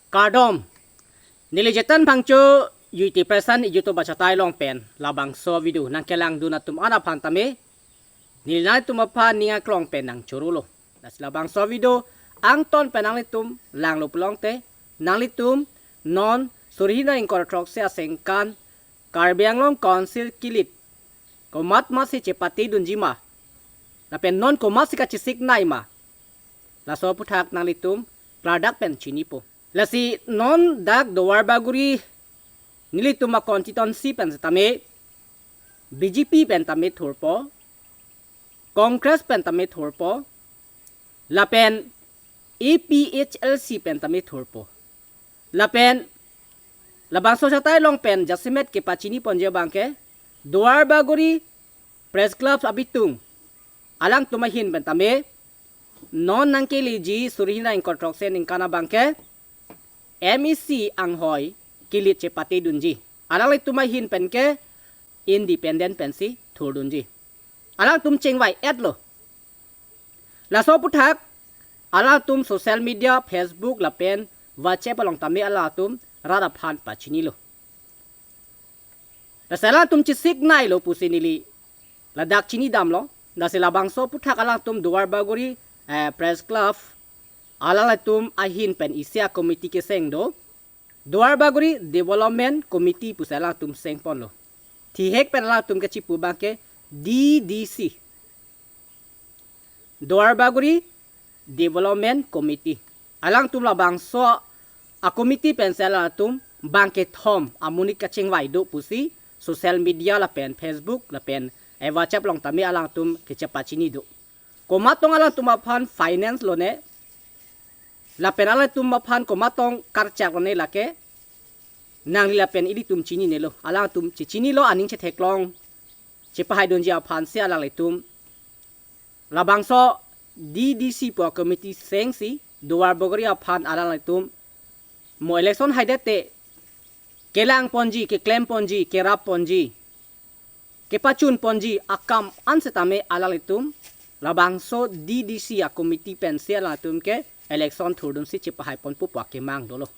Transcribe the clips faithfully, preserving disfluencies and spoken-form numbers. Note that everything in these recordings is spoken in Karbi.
Kardom. Neli Jetan Phangcho, U T Press an YouTube achatai along pen labangso video nangkelangdun atum an aphan tame, neli nangtum aphan ning aklong pen nangchorolo. Lasi labangso video angton pen nanglitum langlo pulote, nanglitum non suri hini ingkoi throksi asengkan Karbi Anglong Council kilit komat masi chepatedunji ma, lapen non komatsi kachesik nai ma, laso aputhak nanglitum klardak pen chinipo. Lasi non dak Duarbagori nelitum a constituency pen setame B J P pen tame thurpo, Congress pen tame thurpo, lapen A P H L C pen tame thurpo. Lapen labangso achatai along pen jasemet kepachini ponji abangke, Duarbagori Press Club abitung alangtum ahin pen tame non nangkeleji suri hini ingkoi throksi aningkan abangke M E C anghoi kilit chepatedunji. Alanglitum ahin penke independent pensi thurdunji. Alangtum chingvai-etlo. Laso aputhak alangtum social media, Facebook lapen WhatsApp along tame alangtum rat aphan pachinilo. Lasi alangtum chesik nailo pusi neli ladak chinidamlo. Lasi labangso aputhak alangtum Duarbagori, eh, Press Club alanglitum ahin pen isi a committee keseng do. Duarbagori Development Committee pusi alangtum sengponlo. Thihek pen alangtum kechipu abangke D D C, Duarbagori Development Committee. Alangtum labangso a committee pensi alangtum bangkethom amonit kachingvai do pusi social media lapen Facebook lapen, eh, WhatsApp along tame alangtum kechepachini do. Komat tong alangtum aphan finance lone, lapen alangtum aphan komat tong karchak lone, lake nangli lapen ilitum chininelo. Alangtum chechinilo, aning chetheklong chepahaidunji aphansi alanglitum labangso D D C pu a committee sengsi Duarbagori aphan alanglitum mo election haidete kelang ponji, keklem ponji, kerap ponji, kepachun ponji akam an setame alanglitum labangso D D C a committee pensi alanglitum ke election thurdunsi chepahai ponpo pu akemang dolo.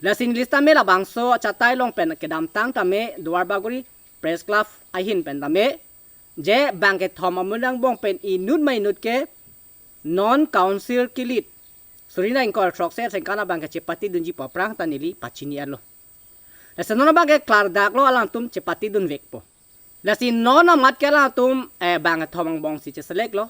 Lasi neli setame labangso achatai along pen kedamtang tame Duarbagori Press Club ahin pen tame je bangkethom amonit angbong pen inut ma inut ke non council kilit suri hini ingkoi throksi asengkan abangke chepatedunji pu aphrang ta neli pachini-etlo. Lasi non abangke klardaklo, alangtum chepatedunvekpo. Lasi non amat ke alangtum, eh, bangkethom angbongsi cheseleklo.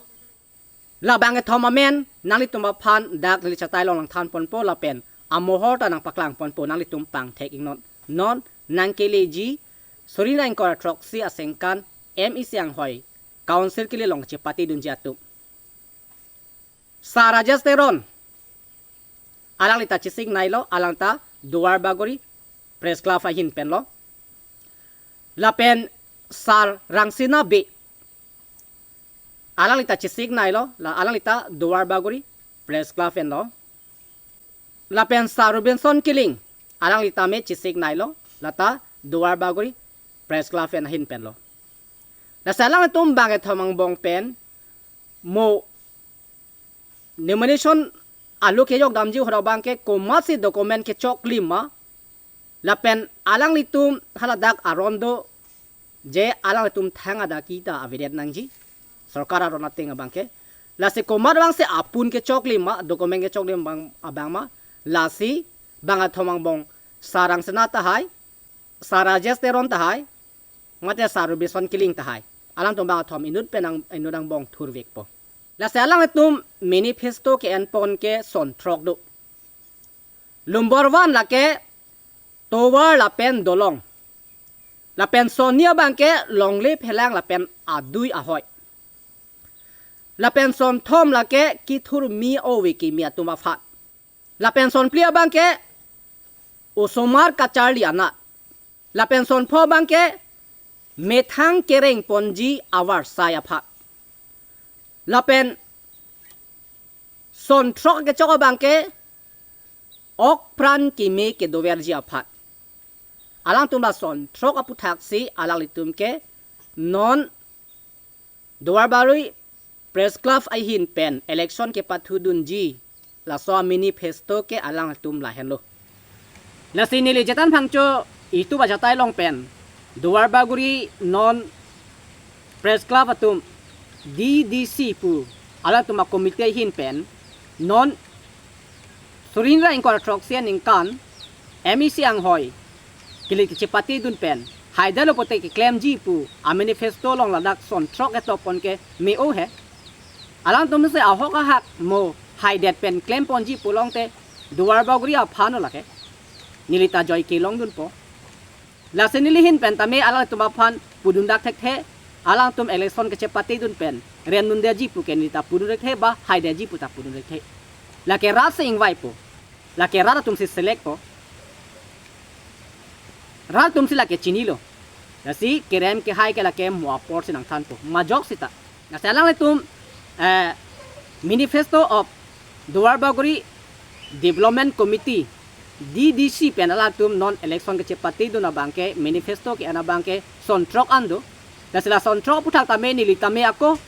La bangkethom amen nanglitum aphan dak neli achatai along nangthan ponpo lapen amohor ta nangpaklang ponpo, nanglitum pangthek-iknon. Non nangkeleji suri hini ingkoi throksi asengkan M E C anghoi council kilit along chepatedunji atum. Sar Rajesh Teron, alangli ta chesik nailo, alang ta Duarbagori Press Club ahin penlo. Lapen Sar Rangsina Bey, alangli ta chesik nailo, la alangli ta Duarbagori Press Club enlo. Lapen Sar Robinson Killing, alangli tame chesik nailo, lata Duarbagori Press Club en ahin penlo. Lasi alangtum bangkethom angbong pen mo nomination alo kejok damji ahut abangke komatsi document kechoklim ma, lapen alanglitum haladak aron do je alanglitum thang adaki ta avedet nangji, sorkar aron ateng abangke. Lasi komat abangsi apun kechoklim ma, document kechoklim abang, abang ma, lasi bangkethom angbong Sar Rangsina tahai, Sar Rajesh Teron tahai, mate Sar Robinson Killing tahai, alangtum bangkethom inut pen ang, inut angbong thurvekpo. Lasi alangtum manifesto ke-enpon ke son throk do. Number one lake tovar lapen dolong. Lapen son ni abangke longle phelang lapen adui ahoi. Lapen son thom lake kethurmi ove kimi atum aphan. Lapen son phli abangke osomar kacharli anat. Lapen son pho abangke methang kereng ponji avarsai aphan. Lapen son throk kechok abangke okpran keme kedoverji aphan. Alangtum la son throk aphuthaksi alanglitum ke non Duarbagori Press Club ahin pen election kepathudunji Laso a-manifesto ke alangtum lahenlo. Lasi neli Jetan Phangcho itu bajatai long pen Duarbagori non Press Club atum D D C pu alangtum a-committee ahin pen non suri hini ra ingkoi ra throksi aningkan M E C anghoi kilit kachepatedun pen haidetlo pote keklemji pu a-manifesto along ladak son throk ketok pon ke me-o he. Alangtum si ahok ahak mo haidet pen klem ponji pulote Duarbagori aphan lo lake. Neli ta joike longdunpo. Lasi neli ahin pen tame alangtum aphan pudun dak thekthe, alangtum election kachepatedun pen remdundetji pu ke neli ta pudun thekthe ba haidetji pu ta pudun thekthe. Lake rat si ingvaipo. Lake rat atum si selectpo. Rat atum si lake chinilo. Lasi kerem kehai ke lake mo apor si nangthanpo. Majok sita. Lasi alanglitum, eh, Manifesto of Duarbagori Development Committee, D D C pen alangtum non election kachepatedun abang ke manifesto ke-en abang ke son throk an do. Lasi la son throk aphuthak tame neli tame ako,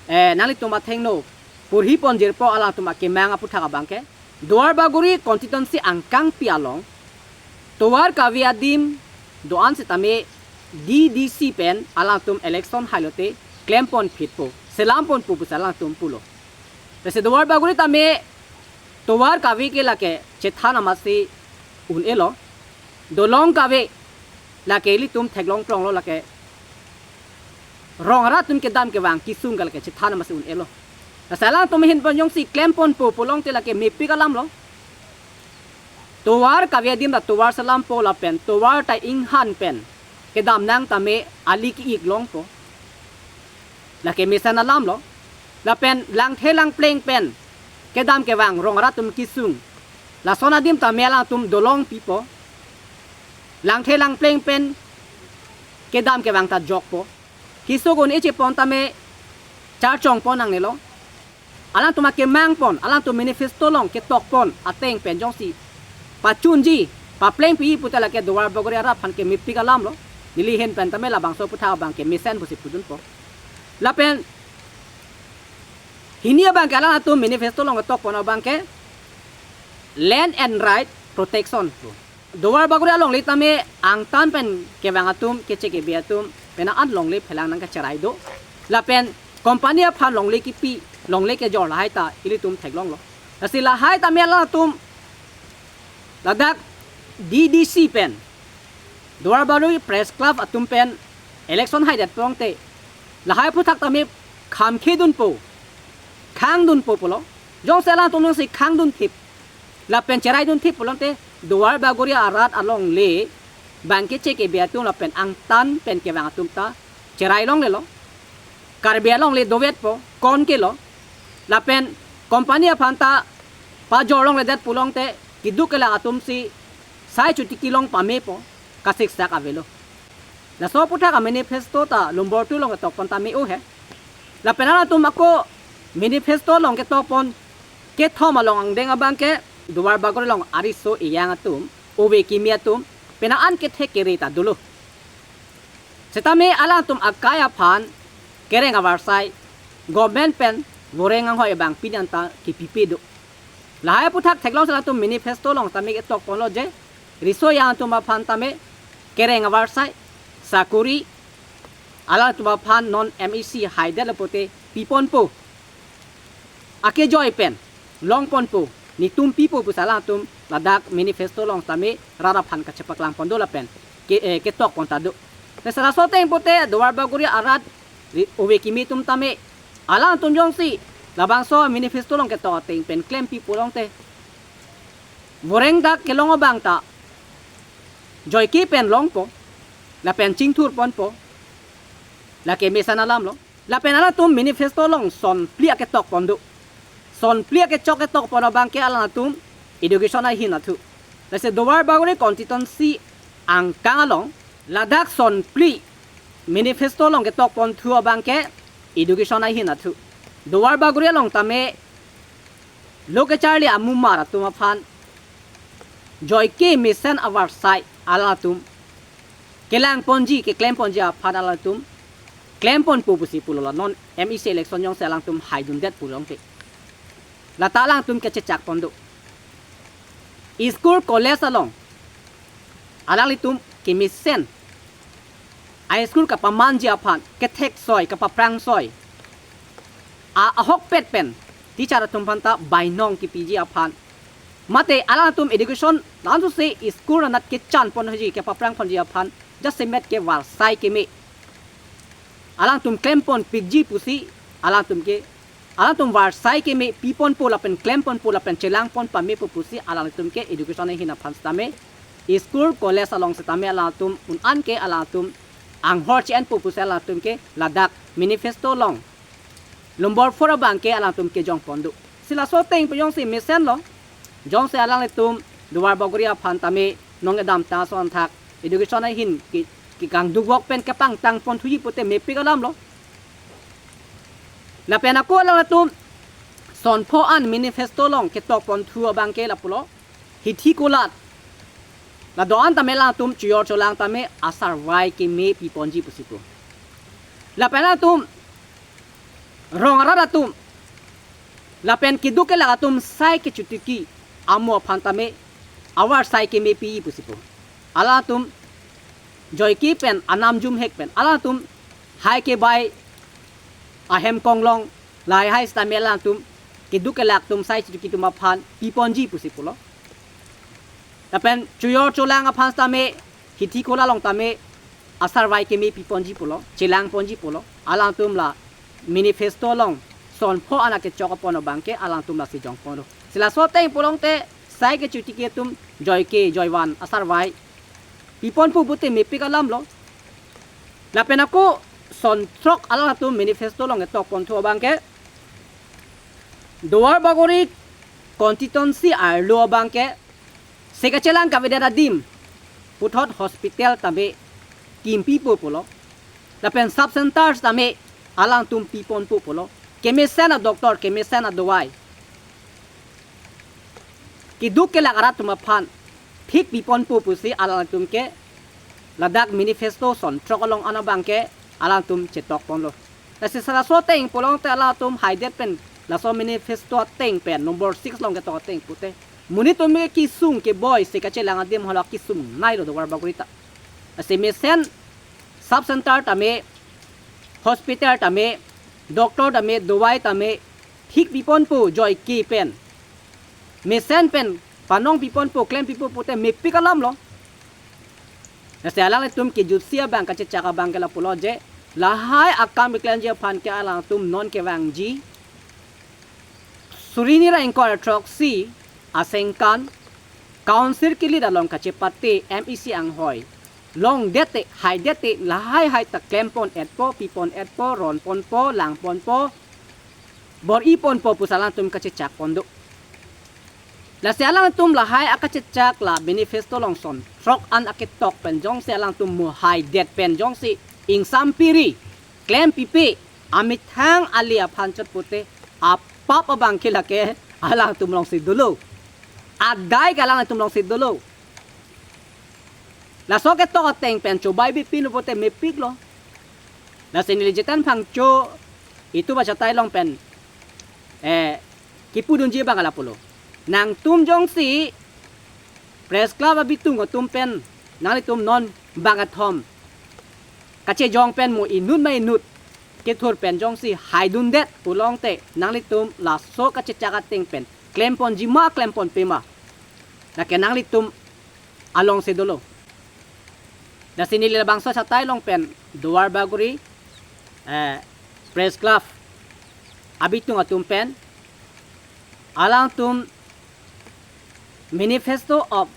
eh, nanglitum athengno porhi ponjirpo alangtum akemang aphuthak abang ke. Duarbagori constituency angkangpi along tovar kave adim do-an sitame D D C pen alangtum election hailote klem ponphitpo, selam ponpo pusi alangtum pulo. Lasi Duarbagori tame tovar kave ke lake chethan amatsi un-elo. Dolong kave lake ilitum theklong plonglo lake. Rong arat atum kedam kevang kesung ke lake chethan amatsi un-elo. Lasi alangtum ahin pen jongsi klem ponpo pulote lake mepik alam lo. Tovar kave adim ta tovar selampo lapen tovar ta inghan pen kedam nang tame ali ke-ik longpo. Lake mesen alam lo. Lapen langthe langpleng pen kedam kevang rong arat atum kesung. Lason adim tame alangtum dolong pipo. Langthe langpleng pen kedam kevang ta jokpo. Kesung un-e chepon tame charchong pon nangnelo. Alangtum akemang pon, alangtum manifesto along ketok pon ateng pen jongsi pachunji, paplengpi puta lake Duarbagori arat aphan ke mepik alam lo. Neli ahin pen tame labangso aphuthak abang ke mesen pusi pudunpo. Lapen hini abang ke alangtum manifesto along ketok pon abang ke land and right protection pu. Duarbagori alongle tame angtan pen kevang atum, keche kebe atum, penang an longle phelang nangkacherai do. Lapen company aphan longle kipi, longle kejor lahai ta ilitum theklonglo. Lasi lahai tame alangtum ladak D D C pen Duarbagori Press Club atum pen election haidet pulote lahai aphuthak tame khamkhedunpo, khangdunpo pulo. Jongsi alangtum jongsi khangdunthip lapen cheraidunthip pulote Duarbagori arat alongle bang keche kebe atum lapen angtan pen kevang atum ta cherai longlelo. Karbi alongle dovetpo, kon kelo. Lapen company aphan ta pajor longledet pulote keduk kelang atum si sai chotiki long pamepo, kasiksak avelo. Laso aphuthak a-manifesto ta lumbor tu along ketok pon ta me-o he. Lapen alangtum ako manifesto along ketok pon kethom along angdeng abang ke Duarbagori along ariso ejang atum, ove kimi atum, penang an kethek kere ta dolo. Setame alangtum akai aphan kereng avarsai government pen voreng anghoi abang pini an ta kipipe do. Lahai aphuthak theklongsi alangtum manifesto along tame ketok ponlo je riso ejang atum aphan tame kereng avarsai, sakuri, alangtum aphan non M E C haidetlo pote piponpo. Akejoi pen longponpo, netum pipo pusi alangtum ladak manifesto along tame rat aphan kachepaklang pon do lapen ke, eh, ketok pon ta do. Lasi laso ateng pote Duarbagori arat ri-, ove kimi atum tame alangtum jongsi labangso manifesto along ketok ateng pen klempi pulote voreng dak kelong abang ta joike pen longpo, lapen chingthur ponpo, lake mesen alam lo. Lapen alangtum manifesto along son phli aketok pon do. Son phli akechok ketok pon abang ke alangtum education ahin athu. Lasi Duarbagori constituency angkang along ladak son phli manifesto along ketok ponthu abang ke education ahin athu. Duarbagori along tame lo kecharli amumar atum aphan joike mesen avarsai alangtum kelang ponji, keklem ponji aphan alangtum klem ponpo pusi pulo la non M E C election jongsi alangtum haidundet pulote. Lata alangtum kechechak pon do. School college along alanglitum kemesen a-school kapamanji aphan, kethek soi, kapaphrang soi, a ahokpet pen teacher atum aphanta bainong kipiji aphan, mate alangtum education langsose school anat kechan ponji, kepaphrang ponji aphan jasemet ke varsai keme alangtum klem ponpikji pusi alangtum ke, alangtum varsai keme pi ponpo lapen klem ponpo lapen chelang pon pamepo pusi alangtum ke education ahin aphan sitame, school college along sitame alangtum un-an ke alangtum anghor che-enpo pusi alangtum ke ladak manifesto along nombor four abang ke alangtum kejong pon do. Si laso ateng pu jongsi mesenlo, jongsi alanglitum Duar Bagori aphan tame non kedamtang ason thak education ahin ke, kekangduk vok pen kepangtang ponthuji pute mepik alamlo. Lapen ako alanglitum son pho an manifesto along ketok ponthu abang ke lapulo, hithi kolat la do-an tame alangtum chojor cholang tame asarvai keme pi ponji pusi pu. Lapen alangtum rong arat atum lapen keduk kelak atum sai kechotiki amo aphan tame avarsai keme pi pusi pu. Alangtum joike pen anam jumhek pen alangtum hai kebai ahem konglong lahai hai sitame alangtum keduk kelak atum sai chotiki atum aphan pi ponji pusi pulo. Lapen chojor cholang aphan sitame hithi kolat along tame asarvai keme pi ponji pulo, chelang ponji pulo. Alangtum la manifesto along son pho an akechok pon abang ke alangtum lasi jong ponlo. Si laso ateng pulote sai kechotiki atum joike joivan asarvai pi ponpo pute mepik alamlo. Lapen ako son throk alangtum manifesto along ketok ponthu abang ke Duar Bagori constituency arlo abang ke se kachelang kavedet adim puthot hospital tame kimpipo pulo. Lapen sub center tame alangtum pi ponpo pulo. Kemesen a-doctor, kemesen adawai keduk kelak arat atum aphan thik pi ponpo pusi alangtum ke ladak manifesto son throk along an abang ke alangtum chetok ponlo. Lasi si laso ateng pulote alangtum haidet pen laso manifesto ateng pen nombor six along ketok ateng pute monit atum ke kesung keboi se kachelang adim hala kesung nailo Duar Bagori ta. Lasi mesen sub center tame, hospital tame, doctor tame, dawai tame thik pi ponpo joike pen, mesen pen panong pi ponpo, klem pipo pute mepik alamlo. Lasi alanglitum kejutsi abang, kachechak abang ke lapulo je lahai akam keklemji aphan ke alangtum non kevangji suri hini ra ingkoi ra throksi asengkan council kilit along kachepate M E C anghoi longdete, haidete, lahai hai ta klem pon etpo, pi pon etpo, ron ponpo, lang ponpo, bor-i ponpo pusi alangtum kachechak pon do. Lasi alangtum lahai akachechak la manifesto along son throk an aketok pen jongsi alangtum mo haidet pen jongsi ingsampiri, klem pipe, amethang ale aphan chot pute apap abang ke lake alangtum alongsi dolo. Adai ke alangtum alongsi dolo. Laso ketok ateng pen chobai bipin pute mepiklo. Lasi neli Jiten Phangcho itum achatai along pen, eh, kipudunji abang lapulo. Nangtum jongsi Press Club abitung atum pen nanglitum non bangkethom kachejong pen mo inut ma inut kethur pen jongsi haidundet pulote nanglitum laso kachechak ateng pen klem ponji ma klem ponpe ma, lake nanglitum alongsi dolo. Lasi neli labangso achatai along pen Duar Bagori, eh, Press Club abitung atum pen alangtum Manifesto of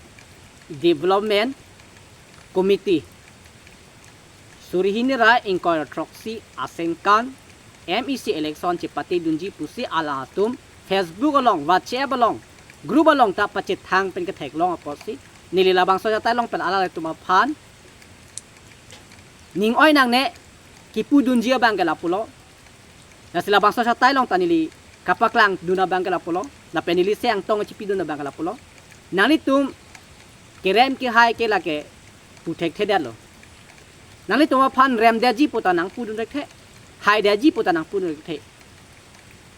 Development Committee suri hini ra ingkoi ra throksi asengkan M E C election chepatedunji pusi alangtum Facebook along, WhatsApp along, group along ta pachethang pen ketheklong apotsi neli labangso achatai along pen alanglitum aphan ning oi nangne kipudunji abang ke lapulo. Lasi labangso achatai along ta neli kapaklangdun abang ke lapulo. Lapen neli se angtong chipidun abang ke lapulo. Nanglitum kerem kehai ke lake pu thekthedetlo. Nanglitum aphan remdetji pu ta nangpudun thekthe. Haidetji pu ta nangpudun thekthe.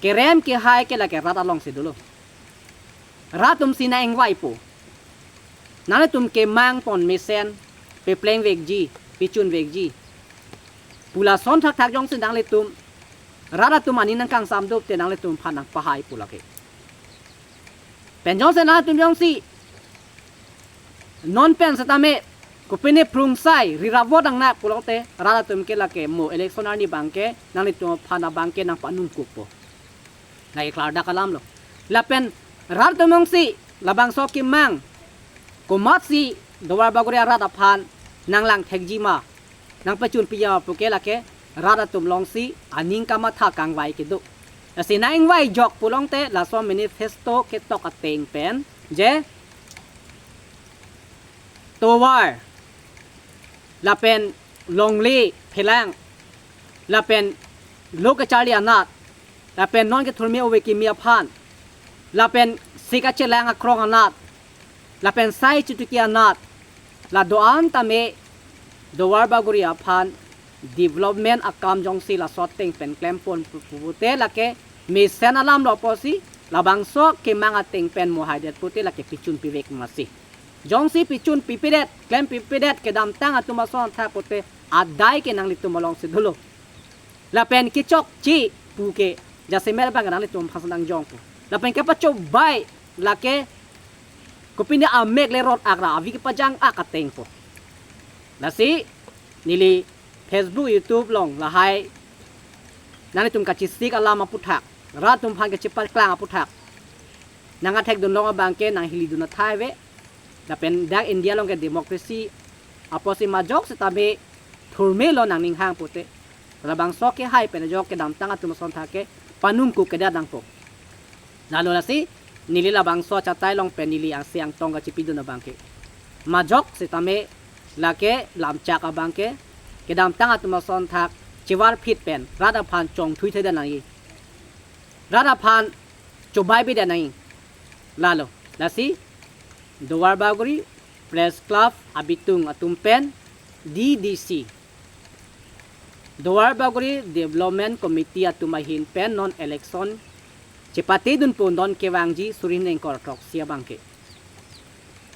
Kerem kehai ke lake rat alongsi dolo. Rat atum si nang-ingvaipo. Nanglitum kemang pon mesen, pepleng vekji, pechun vekji pu lason thakthak jongsi nanglitum rat atum aning nangkangsam dopte nanglitum aphan nangpahaipo lake. Pen jongsi nanglitum jongsi non pen setame kopine phrungsai rira vote nangnak pulote rat atum ke lake mo election arni abangke nanglitum aphan abangke nangpanungkukpo. Lake klardak alamlo. Lapen rat atum jongsi labangso kemang komatsi Duarbagori arat aphan nanglang thekji ma, nangpachun pija ma puke lake rat atum alongsi aning kamatha kangvai kedo. Lasi nang-ingvai jok pulote laso manifesto ketok ateng pen je tovar lapen longle phelang lapen lo kacharli anat lapen non kethurme ove kimi aphan lapen sik kachelang akrong anat lapen sai chituki anat la do-an tame Duarbagori aphan development akam jongsi laso ateng pen klempon pu- pu- pute lake mesen alamlo apotsi labangso kemang ateng pen mohaidet pute lake pechun pivek masi. Jongsi pechun pipedet, klem pipedet kedamtang atum ason thak pute adai ke nanglitum alongsi dolo. Lapen kechokche puke jasemet abang nanglitum aphan nangjongpo. Lapen kepachobei lake kopine amek le rot akra avi kepajang ak atengpo. Lasi neli Facebook, YouTube along lahai nanglitum kachesik alam aputhak, rat atum aphan kachepaklang aputhak nang athekdun along abangke nang hilidun athai ave. Lapen dak India along ke democracy apotsi majok setame thurmelo nangning hang pute labangso kehai pen ajok kedamtang atum ason thak ke panungkuk kedat nangpo. Lalo lasi neli labangso achatai along pen neli angse angtong kachepidun abangke majok setame lake lamchak abangke kedamtang atum ason thak chevarphit pen rat aphan chongthui thedet nangji, rat aphan chobei bedet nangji. Lalo lasi Duarbagori Press Club abitung atum pen D D C, Duarbagori Development Committee atum ahin pen non election chepatedunpo non kevangji suri hini ingkoi ra throksi abangke.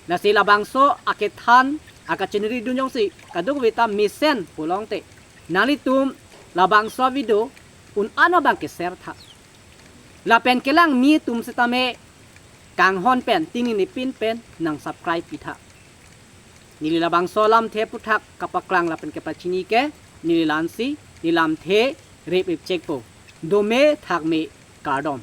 Lasi labangso akethan akachiniri dun jongsi kadokave ta mesen pulote nanglitum labangso video un-an abangke share tha. Lapen kelang mi atum setame kanghon pen tingni pin pen nang subscribe pitha. Neli labangso lamthe aputhak kapaklang lapen kepachini ke neli la-ansi, neli lamthe rip rip chekpo. Dome thakme, kardom.